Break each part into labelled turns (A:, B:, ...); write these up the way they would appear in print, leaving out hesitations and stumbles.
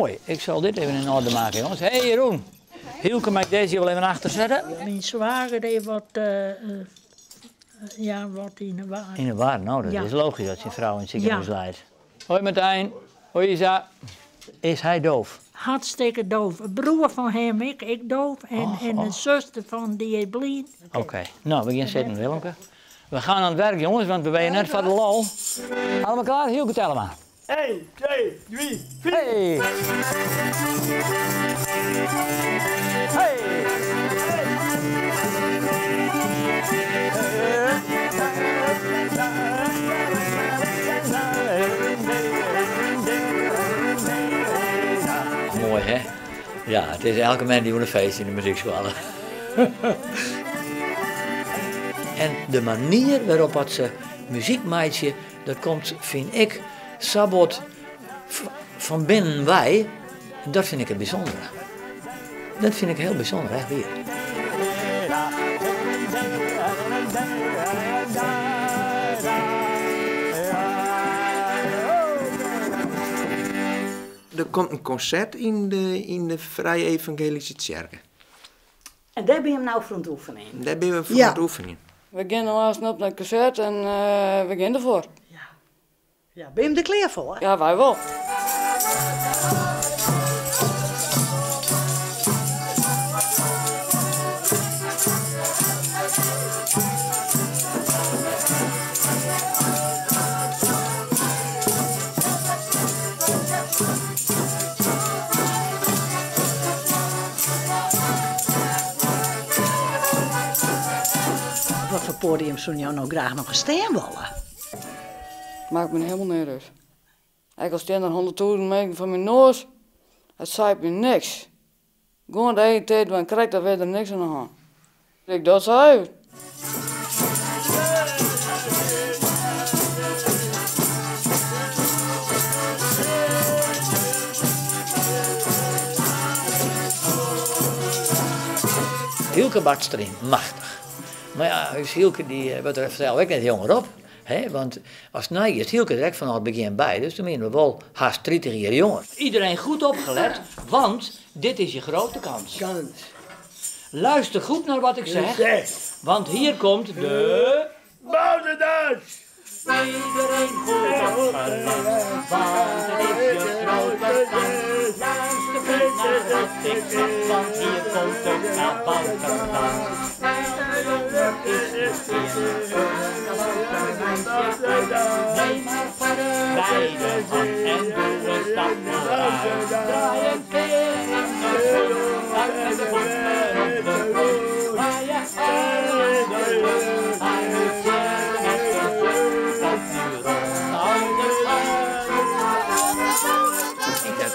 A: Moai, ik sil dit even yn oarder meitsje, jonges. Hey Jeroen, Hielke, mei ik dizze hjir wol even achter sette?
B: Myn swager die wat, ja, wat yn 'e war.
A: Yn 'e war, no dat is logysk dat syn frou yn it sikehûs leit. Hoi Martijn, hoi Isa. Is hy doof?
B: Hartstikke doof. In broer fan him ek, ek doof en en in suster fan dy is blyn.
A: Oké, no we gean sitten Willemke. We gaan aan het werk jongens, want we binne net foar de lol. Allemaal klaar? Hielke Tellema.
C: 1, 2, 3, 4.
A: Hey! Hey! Moai hè? Ja, it is elke moandei in feest yn de muzykskoalle. En de manier wêrop't dat se muzyk meitsje, dat komt, fyn ik, sa bot fan binnen wei. Dat fyn ik it bysûndere. Dat fyn ik hiel bysûnder, echt wier.
D: Der komt in konsert yn de, yn de Frije Evangelyske Tsjerke.
E: En dêr binne jim no foar oan it oefenjen?
D: Dêr binne we foar oan it oefenjen.
F: We gean no aanst op nei it konsert en we gean derfoar.
E: Ja, binne jim der klear foar?
F: Ja, wy wol.
E: Op wat foar poadium soene jo no graach noch ris stean wolle?
F: Makket my helemaal neat út. Ek al stean der 100.000 minsken foar myn noas, it seit my niks. Gewoan de eagen ticht dwaan, krekt of is der niks oan de hân. Ik doch sa even.
A: Hielke barst deryn, machtich. Mar ja, ús Hielke dy wurdt der sels ek net jonger op. Hè, want as it nij is, Hielke der ek fanôf it begjin by, dus dan wiene we wol hast 30 jier jonger. Iedereen goed opgelet, want dit is je grote kans.
C: Kans.
A: Luister goed naar wat ik zeg, want hier komt de...
C: Bouterdans!
A: Iedereen goed opgelet, want het is je grote kans. Luister goed naar wat ik zeg, want hier komt de kabouterdans. Elke jongen is een kaboutermeisje. Neem haar vast bij de hand en doe een stap vooruit. Draai een keer in de rond, uit met de voeten op de grond. Waar je arm in de lucht, maar nu cirkel met de voet. Komt nu rond, oude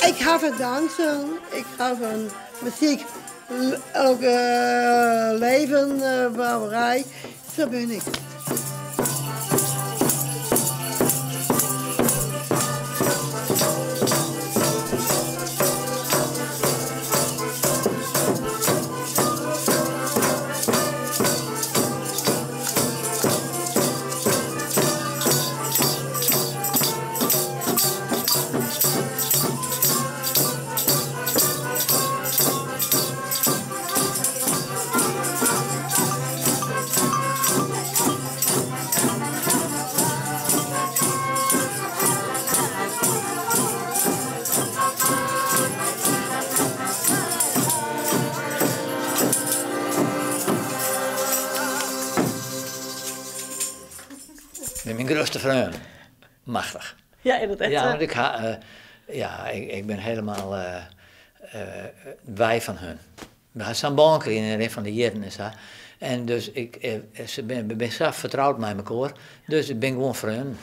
G: Ik hou van dansen, ik hou van muziek, ook leven, brouwerij. Zo ben ik.
A: Myn grutste freon. Machtich.
E: Ja, is dat echt
A: Ja,
E: sa?
A: want ik ha, ja, ik bin helemaal wei fan hun. We ha sa'n bân krigen yn de rin fan de jierren en sa. En dus ik, se bin, we binne sa fertroud mei mekoar, dus it binne gewoan freonen.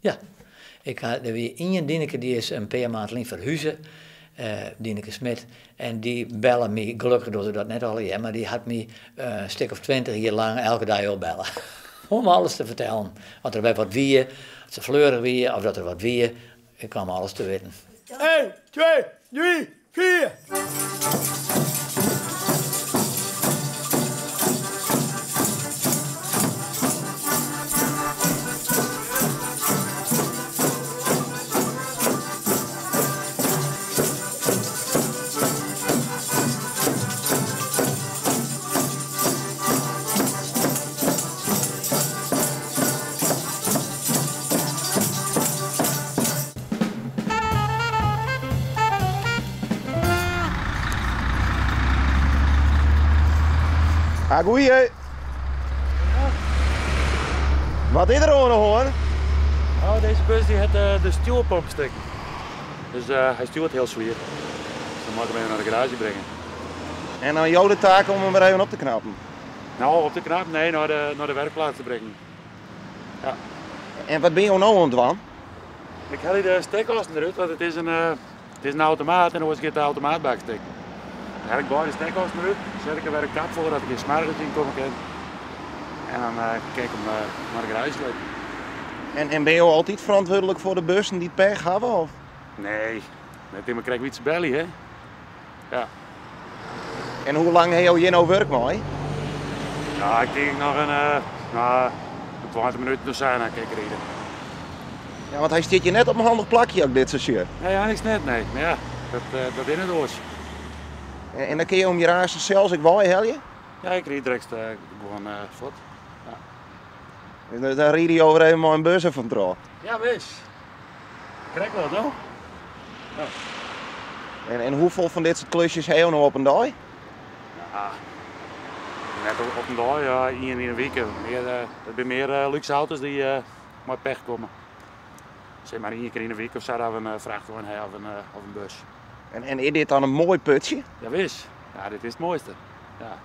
A: Ja. Ik ha, der wie ien Dineke, dy is in pear maand lyn ferhuze, Dineke Smit, en dy belle my, gelokkich docht er dat net allegear, mar dy hat my in stik of 20 jier lang elke dei opbelle. Om alles te fertellen. As der wer wat wie, as se fleurich wie of dat der wat wie, ik kwam alles te witten.
C: 1, 2, 3, 4.
D: Ha goeie. Wat is der oan de hân?
H: Oh, deze bus die hat de stjoerpomp stikken. Dus hy stjoert hiel swier. Dus dan moat ik hem even nei de garaazje bringe.
D: En dan jo de taak om him wer even op te knappen?
H: Nou, op te knappen? Nee, nei de, nei de werkplaats te bringen. Ja.
D: En wat binne jo no oan it dwaan?
H: Ik helje de stekassen derút, want it is in, it is in automaat en oars giet de automaatbak stikken. Dan helje ik beide stekassen derút, set ik der wer in kap foar dat der gjin smoargens yn komme kin. En dan kin ik him nei de garaazje slepen.
D: En, en binne jo altyd ferantwurdlik foar de bussen dy't pech hawwe? Of?
H: Nee, net immer krekt wyt se belje, hè. Ja.
D: En hoe lang ha jo hjir no wurk mei?
H: Ja, ik tink noch in, no, in 20 minuten of sa, dan kin ik ride.
D: Ja, want hy stiet hjir net op in handich plakje as ik dit sa sjoch.
H: Nee, eins net, nee. Mar ja, dat, dat is net oars.
D: En, en dan kinne jo him hjir aanst sels ek weihelje?
H: Ja, ik ryd direkt gewoan fuort. Ja.
D: Dus dan ride jo wer even mei in bus fan troch?
H: Ja, wis. Krekt wat, no? Ja.
D: En, en hoefolle fan dit soart klusjes ha jo no op in dei?
H: Ja, net op in dei, ja, ien yn 'e wike. Mear, it binne mear lúkse auto's dy't mei pech komme. Sis mar ien kear yn 'e wike of sa dat we in frachtwein ha of in, of in bus.
D: En, en is dit dan in moai putsje?
H: Ja, wis. Ja, dit is it moaiste. Ja.